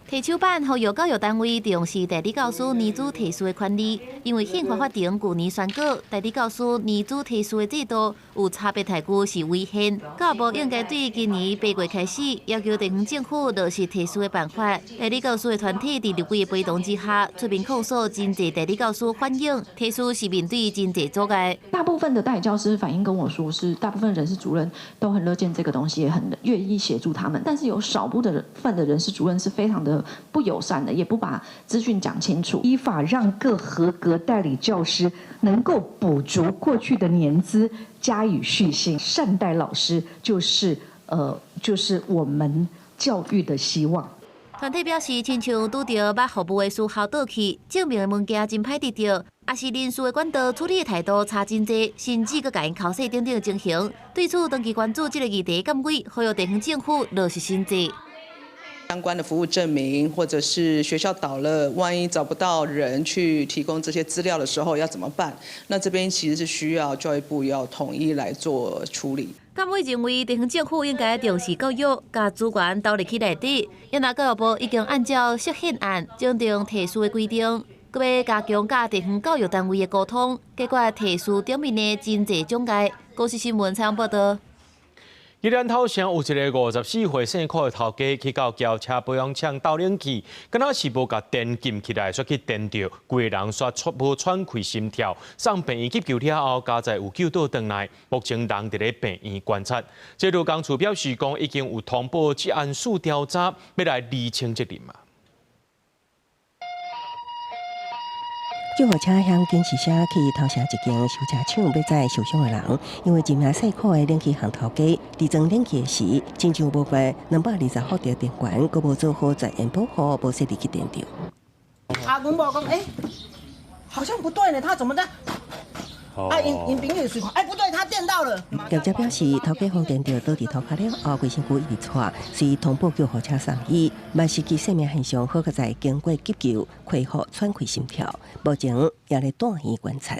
提手板呼籲教育單位重視代理教師年資提取的權利，因為憲法法庭舊年宣告代理教師年資提取的制度有差別待遇是違憲，教育部應該對今年8月開始要求地方政府落實提取的辦法。代理教師的團體佇立委的陪同之下出面控訴，真濟代理教師反映提取是面對真濟阻礙。大部分的代理教師反映跟我說，是大部分人事主任都很樂見這個東西，也很願意協助他們，但是有少部分的人事主任是非常的不友善的，也不把資訊講清楚。依法讓各合格代理教師能夠補足過去的年資，加以續薪。善待老師就是我們教育的希望。團體表示，親像拄著捌服務的時候倒去，證明的物件真歹得著，抑是人事的管道處理的態度差真濟，甚至閣共𪜶剾洗等等的情形。對此，長期關注這個議題，監委呼籲地方政府落實新制。相關的服務證明，或者是學校倒了，萬一找不到人去提供這些資料的時候，要怎麼辦？那這邊其實是需要教育部要統一來做處理。監委認為，地方政府應該重視教育，共資源投入去內底。因為教育部已經按照釋憲案，增訂提取的規定。閣欲加強佮地方教育單位的溝通，解決提示頂面的真濟障礙。公視新聞採訪報道。宜蘭頭城有一個54歲姓柯的頭家去到轎車保養廠鬥冷氣，敢若是無共電撳起來，煞去電著，規个人煞出無喘氣心跳，送病院急救了後，佳哉有救倒轉來，目前人佇咧病院觀察。這勞工處表示講，已經有通報職安署調查，欲來釐清責任啊。救護車響緊急車去頭城一間修車廠，欲載受傷的人，因為一名姓柯的冷氣行頭家，佇裝冷氣的時，親像無關220伏的電源，閣無做好絕緣保護，無細膩去電著。啊，阮某講，欸，好像不對呢，他怎麼的？啊，𪜶𪜶朋友隨看，欸，不對，他電到了。業者表示，頭家予電著倒佇塗跤了後，規身軀一直掣，隨通報救護車送醫，嘛失去生命現象，好佳哉經過急救，恢復喘氣心跳，目前也咧住院觀察。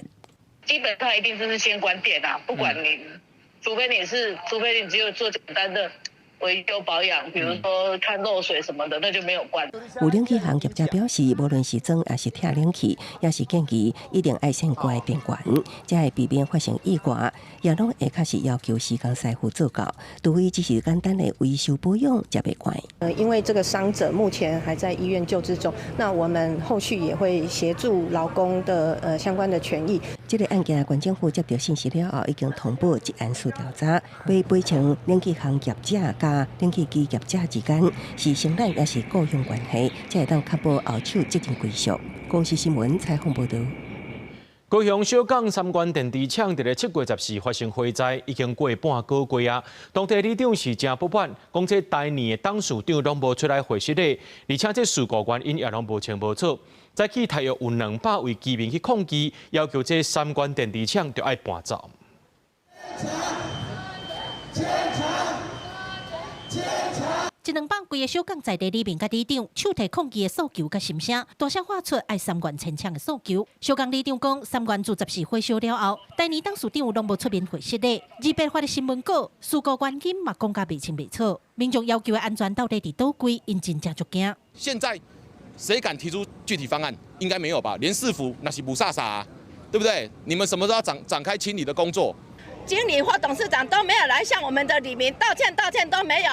基本上一定就是先關電啊，不管你，除非你是，除非你只有做簡單的維修保養，比如說看漏水什麼的，那就沒有關。有冷氣行業者表示，無論是裝抑是拆冷氣，也是建議一定愛先關電源，才會避免發生意外。也攏會確實要求施工師傅做到，除非只是簡單的維修保養，才袂關。因為這個傷者目前還在醫院救治中，那我們後續也會協助勞工的相關的權益。這個案件，縣政府接到信息了後，已經通報職安署調查，欲釐清冷氣行業者佮冷氣機業者之間是承攬抑是僱傭關係，才會當確保後手責任歸屬。公視新聞採訪報導。高雄小港三元電池廠佇咧7月14發生火災，已經過半個月啊。當地里長是誠不滿，講這台泥的董事長攏無出來回釋咧，而且這事故原因也攏無清無楚。早起大約有200位居民去抗議，要求這三元電池廠著愛搬走。一兩百幾个小港在地里民佮里長手提抗議的訴求佮心聲，大聲喊出愛三元遷廠的訴求。小港里長講，三元自14火燒了後，台泥董事長攏無出面回釋咧，二八發的新聞稿，事故原因嘛講甲袂清袂楚。民眾要求的安全到底佇佗位，𪜶真正足驚。現在誰敢提出具體方案？應該沒有吧？連市府那是霧煞煞，對不對？你們什麼時候要展開清理的工作？經理或董事長都沒有來向我們的里民道歉，道歉都沒有。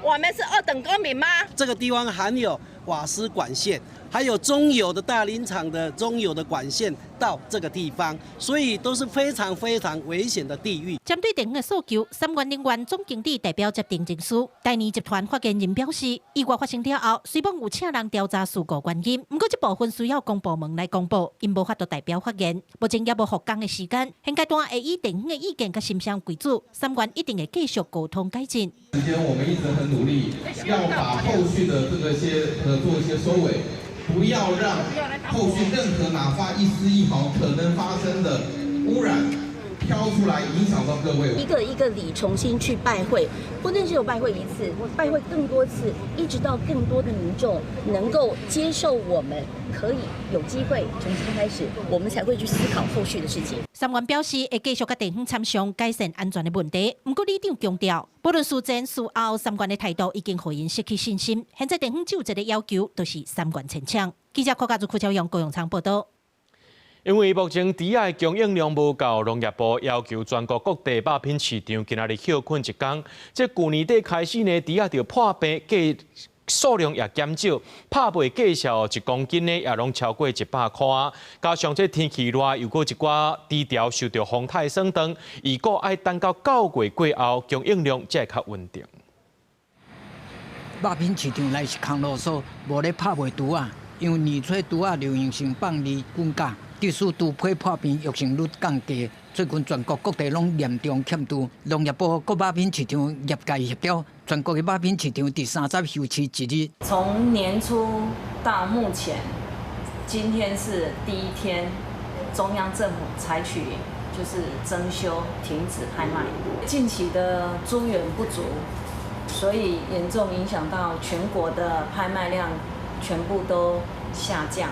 我們是二等公民嗎？這個地方含有瓦斯管線，還有中油的大林廠的中油的管線到這個地方，所以都是非常非常危險的地域。針對地方的訴求，三元能源總經理代表接定證書。台泥集團發言人表示，意外發生了後，雖罔有請人調查事故原因，毋過這部分需要公部門來公布，𪜶無法度代表發言。目前也無復工的時間，現階段會以地方的意見佮心聲為主，三元一定會繼續溝通改進。時間我們一直很努力，要把後續的這個些做一些收尾，不要讓後續任何哪怕一絲一毫可能發生的污染飄出來，影響到各位。一個一個里重新去拜會，不單只有拜會一次，拜會更多次，一直到更多的民眾能夠接受，我們可以有機會重新開始，我們才會去思考後續的事情。三元表示會繼續佮地方參詳改善安全的問題，毋過里長強調，不論事前事後，三元的態度已經予𪜶失去信心。現在地方只有一個要求，就是三元遷廠。記者郭家祖、柯昭陽、高永昌報道。因為目前豬仔的供應量無夠，農業部要求全國各地肉品市場今仔日歇睏一工。這舊年底開始呢，豬仔就破病，價數量也減少，拍賣價數一公斤呢也攏超過100箍啊。加上這天氣熱，又閣一寡豬條受著風颱損斷，預估愛等到9月過後，供應量才會較穩定。肉品市場內是空囉嗦，無咧拍賣豬仔，因為年初豬仔流行性放離滾價。致使豬批破病，育成率降低。最近全國各地攏嚴重欠豬，農業部佮肉品市場業界協調，全國的肉品市場佇30休市一日。從年初到目前，今天是第一天，中央政府採取就是增修，停止拍賣。近期的豬源不足，所以嚴重影響到全國的拍賣量，全部都下降。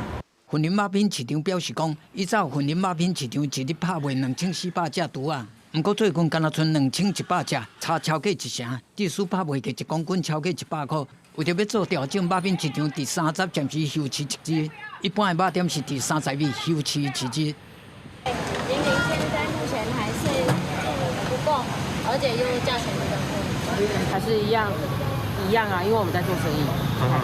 雲林肉品市場表示講，以早雲林肉品市場一日拍賣2400隻豬仔，毋過最近敢若賰2100隻，差超過一成，致使拍賣價一公斤超過100箍。為著欲做調整，肉品市場佇30暫時休市一日，一般的肉店是佇30日休市一日。雲林天災目前還是不夠，而且又價錢比較貴，還是一樣一樣啊，因為我們在做生意，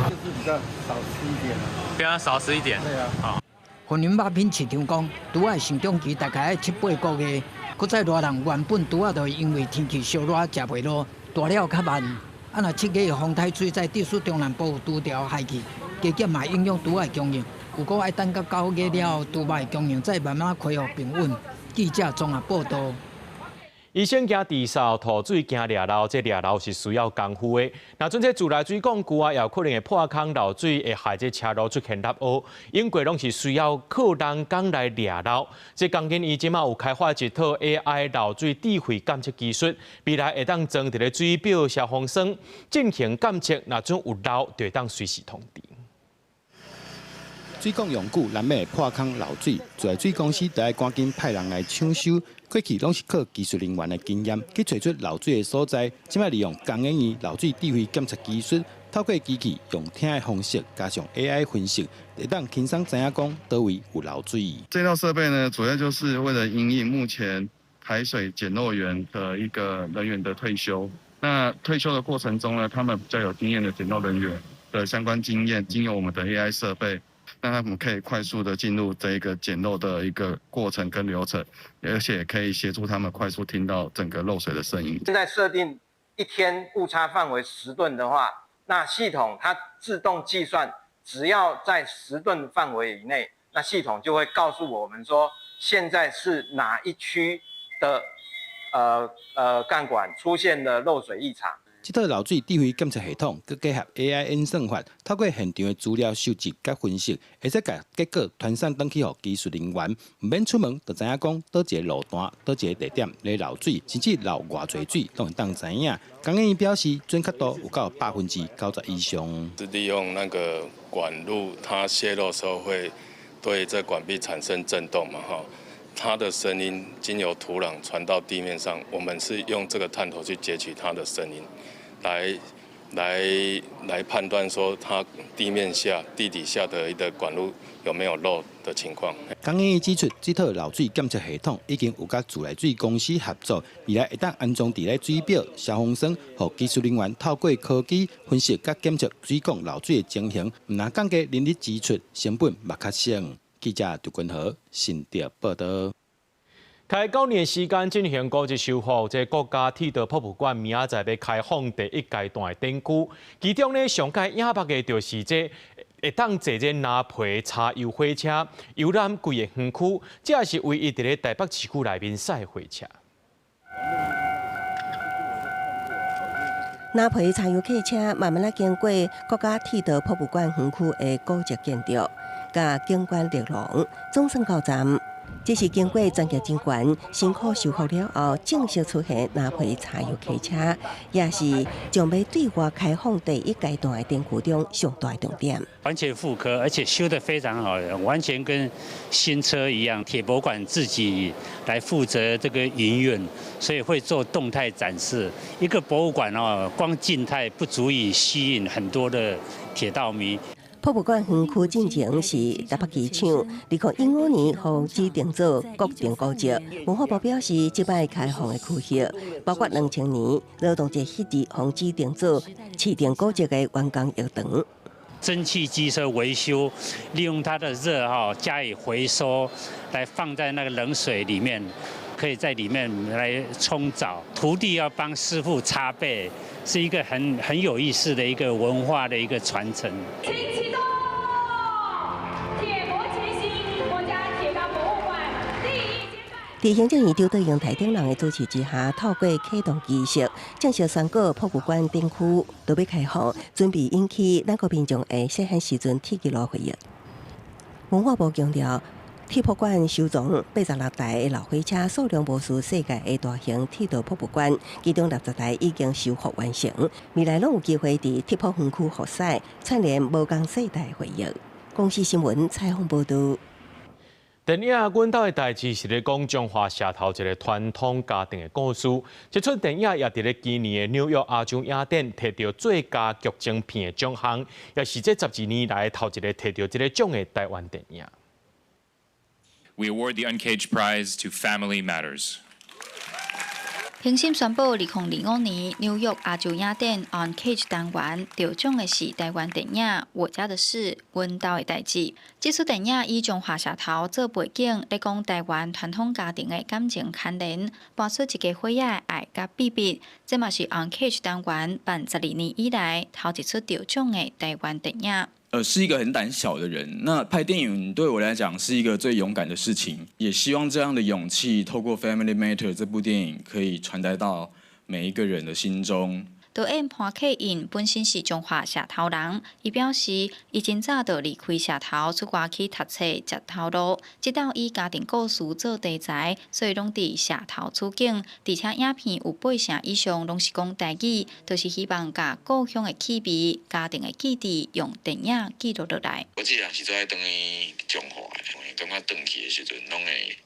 就是比較少吃一點，比較少吃一點，對啊。好。雲林肉品市場講，豬仔成長期大概愛七八個月，閣再熱人原本豬仔就因為天氣燒熱食袂落，大了較慢。啊，若7月風颱水災，致使中南部有豬潮害去，加減嘛影響豬仔供應。有講愛等到9月了後，豬肉的供應再慢慢恢復平穩。記者綜合報導。醫生驚地掃吐水，驚掠漏，這掠漏是需要功夫的。若準這自來水管舊啊，也有可能會破空漏水，會害這車路出現凹凹。英國攏是需要靠人工來掠漏。這工研院這馬有開發一套 AI 漏水智慧監測技術，未來會當裝佇咧水表消防栓進行監測，若準有漏，就會當隨時通知。水管用久，難免會破空漏水，自來水公司就愛趕緊派人來搶修。過去攏是靠技術人員的經驗去揣出漏水的所在，這擺利用工研院漏水智慧檢測技術，透過機器用聽的方式，加上 AI 分析，會當輕鬆知影講佗位有漏水。這套設備呢，主要就是為了因應目前排水檢漏員的一個人員的退休。那退休的過程中呢，他們比較有經驗的檢漏人員的相關經驗，經由我們的 AI 設備。讓他們可以快速的進入這一個檢漏的一個過程跟流程，而且可以協助他們快速聽到整個漏水的聲音。現在設定一天誤差範圍10噸的話，那系統它自動計算，只要在10噸範圍以內，那系統就會告訴我們說，現在是哪一區的幹管出現了漏水異常。這套漏水智慧檢測系統，閣結合 AI 演算法，透過現場的資料收集佮分析，會使共結果傳送轉去予技術人員，毋免出門就知影講佗一个路段、佗一个地點咧漏水，甚至漏偌濟水，攏會當知影。工研院表示，準確度有到90%以上。是利用那個管路，它洩漏時候會對這管壁產生震動嘛？哈，它的聲音經由土壤傳到地面上，我們是用這個探頭去截取它的聲音。來判斷說，它地面下、地底下的一個管路有沒有漏的情況。工研院指出，這套漏水檢測系統已經有佮自來水公司合作，未來會當安裝佇咧水表、消防栓，予技術人員透過科技分析佮檢測水管漏水的情形，毋但降低人力支出，成本嘛較省。記者杜君豪新竹報導。開9年時間進行古蹟修復，這國家鐵道博物館明仔載欲開放第一階段的展區，其中呢上蓋引目的就是這會當坐這藍皮柴油火車遊覽規个園區，這也是唯一佇咧台北市區內面駛的火車。藍皮柴油客車慢慢仔經過國家鐵道博物館園區的古蹟建築，佮景觀綠廊，總算到站。這是經過專業人員辛苦修復了後，正式出現藍皮柴油客車，也是將欲對外開放第一階段的展區中上大重點。完全復刻，而且修得非常好，完全跟新車一樣。鐵博館自己來負責這個營運，所以會做動態展示。一個博物館哦，光靜態不足以吸引很多的鐵道迷。博物館園區進前是台北機場，2015年予指定做國定古蹟。文化部表示，這擺開放的區域包括2000年勞動節彼日予指定做市定古蹟的員工浴場。蒸汽機車維修，利用它的熱哈加以回收，來放在那個冷水裡面，可以在裡面來沖澡。徒弟要幫師傅擦背，是一個很有意思的一個文化的一個傳承。請啟動鐵博前行，國家鐵道博物館第一階段。佇行政院長卓榮泰等人的主持之下，透過啟動儀式，正式宣告博物館展區都欲開放，準備引起咱國民眾的細漢時陣鐵支路回憶。文化部強調，鐵博館收藏86台的老火車，數量無輸世界的大型鐵道博物館，其中60台已經修復完成，未來攏有機會佇鐵博園區復駛，串聯無仝世代回憶。公視新聞採訪報導。電影《阮兜的代誌》是咧講彰化社頭一个傳統家庭的故事。這齣電影也佇咧今年的紐約亞洲影展提著最佳劇情片的獎項，也是這12年來頭一个提著這个獎的台灣電影。 We award the Uncaged Prize to Family Matters. 評審宣布，2025年紐約亞洲影展 Uncaged 單元得獎的是台灣電影《我家的事》阮兜的代誌。這齣電影以彰化社頭做背景，咧講台灣傳統家庭的感情牽連，搬出一家伙仔的愛佮秘密。這嘛是 Uncaged 單元辦12年以來頭一齣得獎的台灣電影。是一個很膽小的人。那拍電影對我來講是一個最勇敢的事情，也希望這樣的勇氣透過《Family Matter》這部電影可以傳達到每一個人的心中。導演潘克印本身是彰化社頭人，伊表示，伊真早就離開社頭出外去讀冊、食頭路，直到以家庭故事做題材，所以攏佇社頭取景，而且影片有八成以上攏是講台語，就是希望共故鄉的氣味、家庭的記憶，用電影記錄落來。我這人是最愛轉去彰化的，感覺轉去的時陣，攏會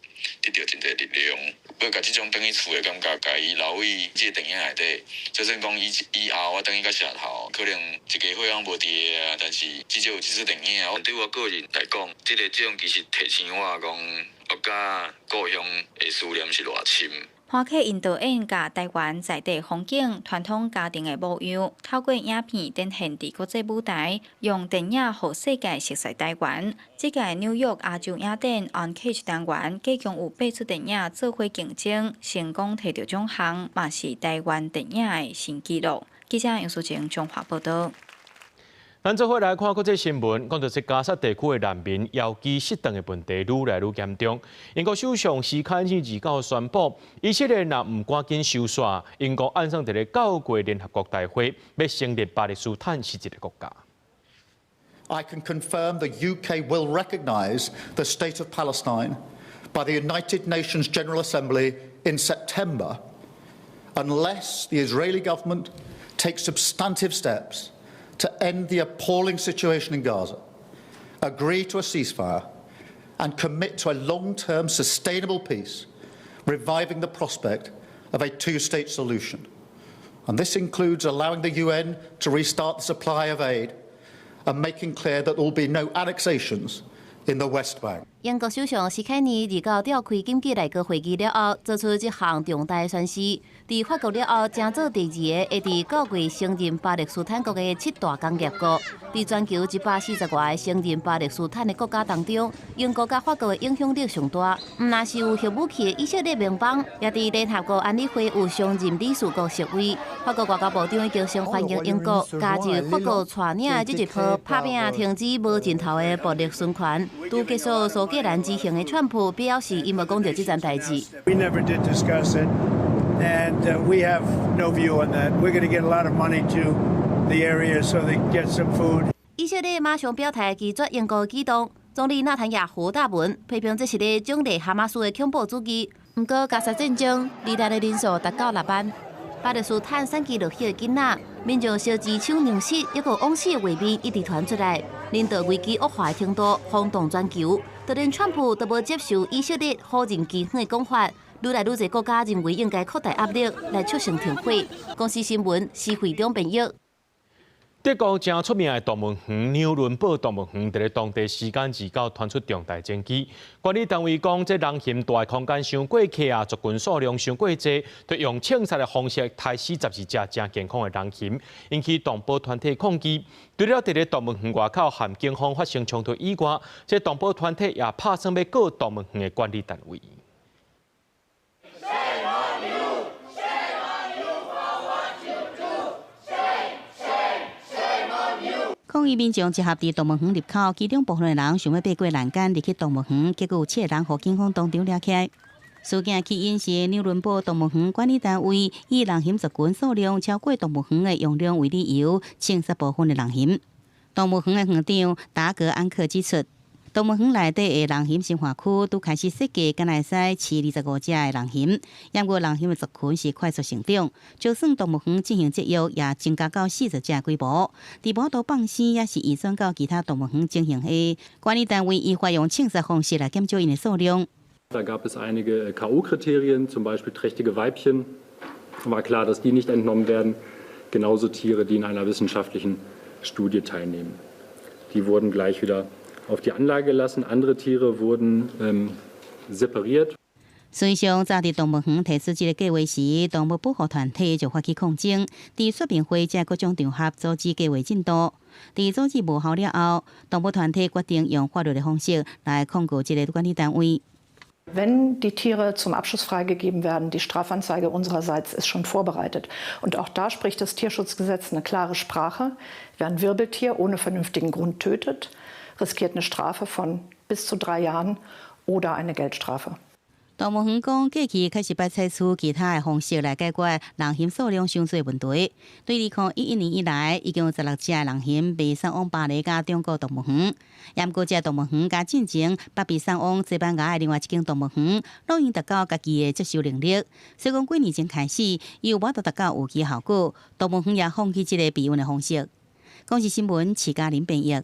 得著真濟力量，欲共這種轉去厝的感覺，共伊留佇這个電影內底。就算講以後我轉去到社頭，可能一家伙仔無佇个啊，但是至少有這齣電影。對我個人來講，這个獎其實提醒我講，我佮故鄉的思念是偌深。潘克印導演共台灣在地風景、傳統家庭的模樣，透過影片展現佇國際舞台，用電影予世界熟悉台灣。這屆紐約亞洲影展 Uncaged 單元，計共有八齣電影做伙競爭，成功提著獎項，嘛是台灣電影的新紀錄。記者楊淑靜彰化報導。咱做伙來看國際新聞，講到這加薩地區的難民枵飢失頓的問題愈來愈嚴重。英國首相施凱爾29宣布，以色列若毋趕緊收煞，英國按算佇咧九月聯合國大會欲承認巴勒斯坦是一个國家。 I can confirm the UK will recognise the state of Palestine by the United Nations General Assembly in September, unless the Israeli government takes substantive steps to end the appalling situation in Gaza, agree to a ceasefire, and commit to a long-term sustainable peace, reviving the prospect of a two-state solution. And this includes allowing the UN to restart the supply of aid and making clear that there will be no annexations in the West Bank. 英國首相施凱爾29召開緊急內閣會議了後，做出這項重大宣示。佇法國了後，成做第二个會佇9月承認巴勒斯坦國的七大工業國。佇全球140外个承認巴勒斯坦的國家當中，英國佮法國的影響力上大。毋但是有核武器的以色列盟邦，也佇聯合國安理會有常任理事國席位。法國外交部長已經先歡迎英國加入法國帶領的這一波拍拚停止無盡頭的暴力循環。拄結束蘇格蘭之行的川普表示，伊無講著這層代誌。 We never did discuss it, and we have no view on that. We're going to get a lot of money to the area so they get some food. 以色列馬上表態拒絕英國的舉動，總理納坦雅胡大文批評這是咧獎勵哈馬斯的恐怖主義。毋過加沙戰爭罹難的人數達到6萬，巴勒斯坦產期落血的囡仔，民眾燒錢搶糧食，抑閣枉死的畫面一直傳出來，人道危機惡化的程度轟動全球。就連川普都無接受以色列否認饑荒的講法，愈來愈濟國家認為應該擴大壓力來促成停火。公視新聞施惠中編譯。德國誠出名的動物園紐倫堡動物園，佇咧當地時間29傳出重大爭議。管理單位講，這人熊蹛的空間傷過狹啊，族群數量傷過濟，就用槍殺的方式刣死12隻誠健康的人熊，引起動保團體抗議。除了佇咧動物園外口和警方發生衝突以外，這動保團體也拍算欲告動物園的管理單位。 Shame on you! Shame on you for what you do! Shame, shame, shame on you! 抗議民眾集合佇動物園入口，其中部分的人想欲爬過欄杆入去動物園，結果有七个人予警方當場掠起來。事件起因是紐倫堡動物園管理單位以人熊族群數量超過動物園的容量為理由，槍殺部分的人熊。動物園的園長達格安克指出，動物園內底的人熊生活區拄開始設計，敢若會使飼25隻的人熊。毋過人熊的族群是快速成長，就算動物園進行節育，也增加到40隻規模。佇無法度放生，抑是移轉到其他動物園進行的管理單位，依法用槍殺方式來減少𪜶的數量。 Da gab es einige K.O.-Kriterien, zum Beispiel trächtige Weibchen. War klar, dass die nicht entnommen werden. Genauso Tiere, die in einer wissenschaftlichen Studie teilnehmen. Die wurden gleich wieder auf die Anlage gelassen. Andere Tiere wurden separiert. 事實上，早佇動物園提出這个計劃時，動物保護團體就發起抗爭，佇說明會這各種場合阻止計劃進度。佇阻止無效了後，動物團體決定用法律的方式來控告這个管理單位。 Wenn die Tiere zum Abschuss freigegeben werden, die Strafanzeige unsererseits ist schon vorbereitet. Und auch da spricht das Tierschutzgesetz eine klare Sprache. Wer ein Wirbeltier ohne vernünftigen Grund tötet, riskiert eine Strafe von bis zu 3 Jahren oder eine Geldstrafe. 動物園講，過去確實捌採取其他的方式來解決人熊數量傷濟問題。對2011年以來，已經有16隻人熊被送往巴黎佮中國動物園。毋過，這動物園佮進前捌被送往西班牙的另外一間動物園，攏已達到家己的接受能力。所以講，幾年前開始，伊有法度達到預期效果，動物園也放棄這个避孕的方式。公視新聞，徐嘉玲編譯。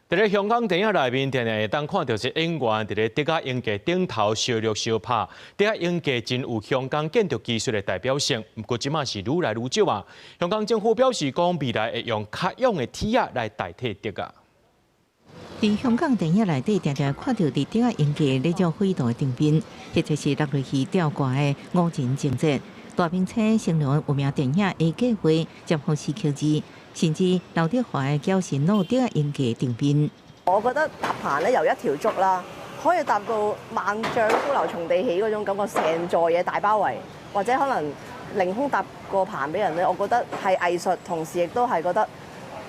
佇咧香港電影內面，定定會當看著是演員佇咧竹仔鷹架頂頭相錄相拍。竹仔鷹架真有香港建築技術的代表性，毋過這馬是愈來愈少啊。香港政府表示講，未來會用較勇的鐵仔來代替竹仔。佇香港電影內底，定定看著佇竹仔鷹架咧做飛動的場面，或者是落落去吊掛的五人情節。大明星成龍有名電影《A 計劃》尖峰時刻二，甚至劉德華的《矯神路》竹仔鷹架場面。我覺得搭棚咧由一條竹啦，可以搭到萬丈高樓從地起嗰種感覺，成座嘢大包圍，或者可能凌空搭個棚俾人咧，我覺得係藝術，同時亦都係覺得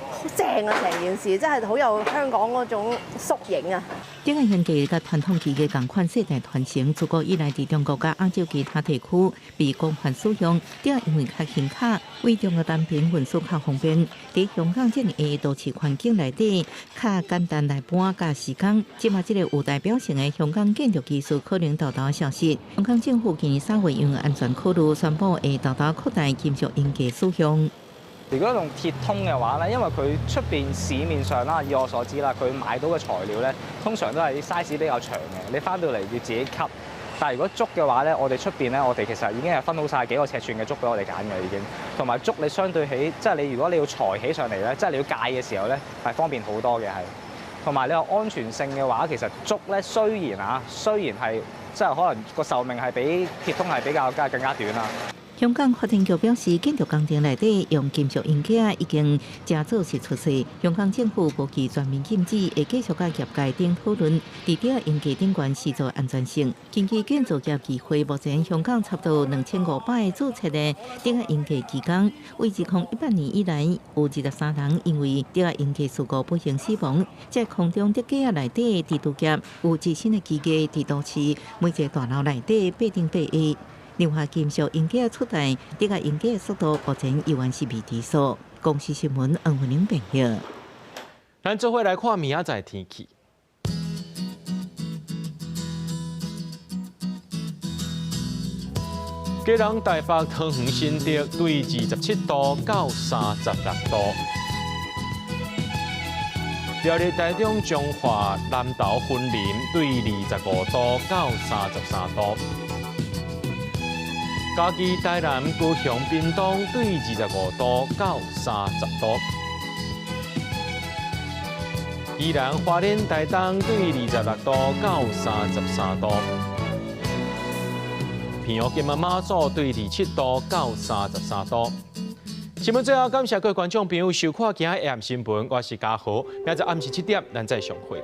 好正啊！成件事真係好有香港嗰種縮影啊！竹仔鷹架佮傳統技藝仝款世代傳承，自古以來佇中國佮亞洲其他地區被廣泛使用。竹仔因為較輕巧，為中國單邊運輸較方便。佇香港這爾下都市環境內底，較簡單來搬佮施工。這馬這个有代表性的香港建築技術可能沓沓消失。香港政府今年3月因為安全考慮，宣布會沓沓擴大金屬鷹架使用。如果用鐵通嘅話咧，因為佢出邊市面上啦，以我所知啦，佢買到嘅材料咧，通常都係啲 size 比較長嘅，你翻到嚟要自己 cut。但係如果竹嘅話咧，我哋出邊咧，我哋其實已經係分好晒幾個尺寸嘅竹俾我哋揀嘅已經。同埋竹你相對起，即係你如果你要裁起上嚟咧，即係你要𠝹嘅時候咧，係方便好多嘅係。同埋你話安全性嘅話，其實竹咧雖然啊，雖然係即係可能個壽命係比鐵通係比較更加短啦。香港發展局表示，建築工程內底用金屬鷹架已經誠早是出世。香港政府無期全面禁止，會繼續佮業界等討論，佇竹仔鷹架頂懸施作安全性。根據建造業議會，目前香港差不多2500個註冊的竹仔鷹架技工，為2018年以來有23人因為竹仔鷹架事故不幸死亡。在空中竹架內底製造業有自身的技藝，佇都市每一个大樓內底爬頂爬下。另外，金屬鷹架取代竹仔鷹架速度，目前依然是未知數。公視新聞黃文玲編譯。咱做伙來看明仔載天氣。基隆、台北、桃園、新竹對27度到36度。苗栗、台中、彰化、南投、雲林對25度到33度。嘉義、台南、高雄、屏東對25度到30度。宜蘭、花蓮、台東對26度到33度。澎湖、金門、馬祖對27度到33度。新聞最後感謝各位觀眾朋友收看今仔下暗新聞，我是嘉豪，明仔暗時7點，咱再相會。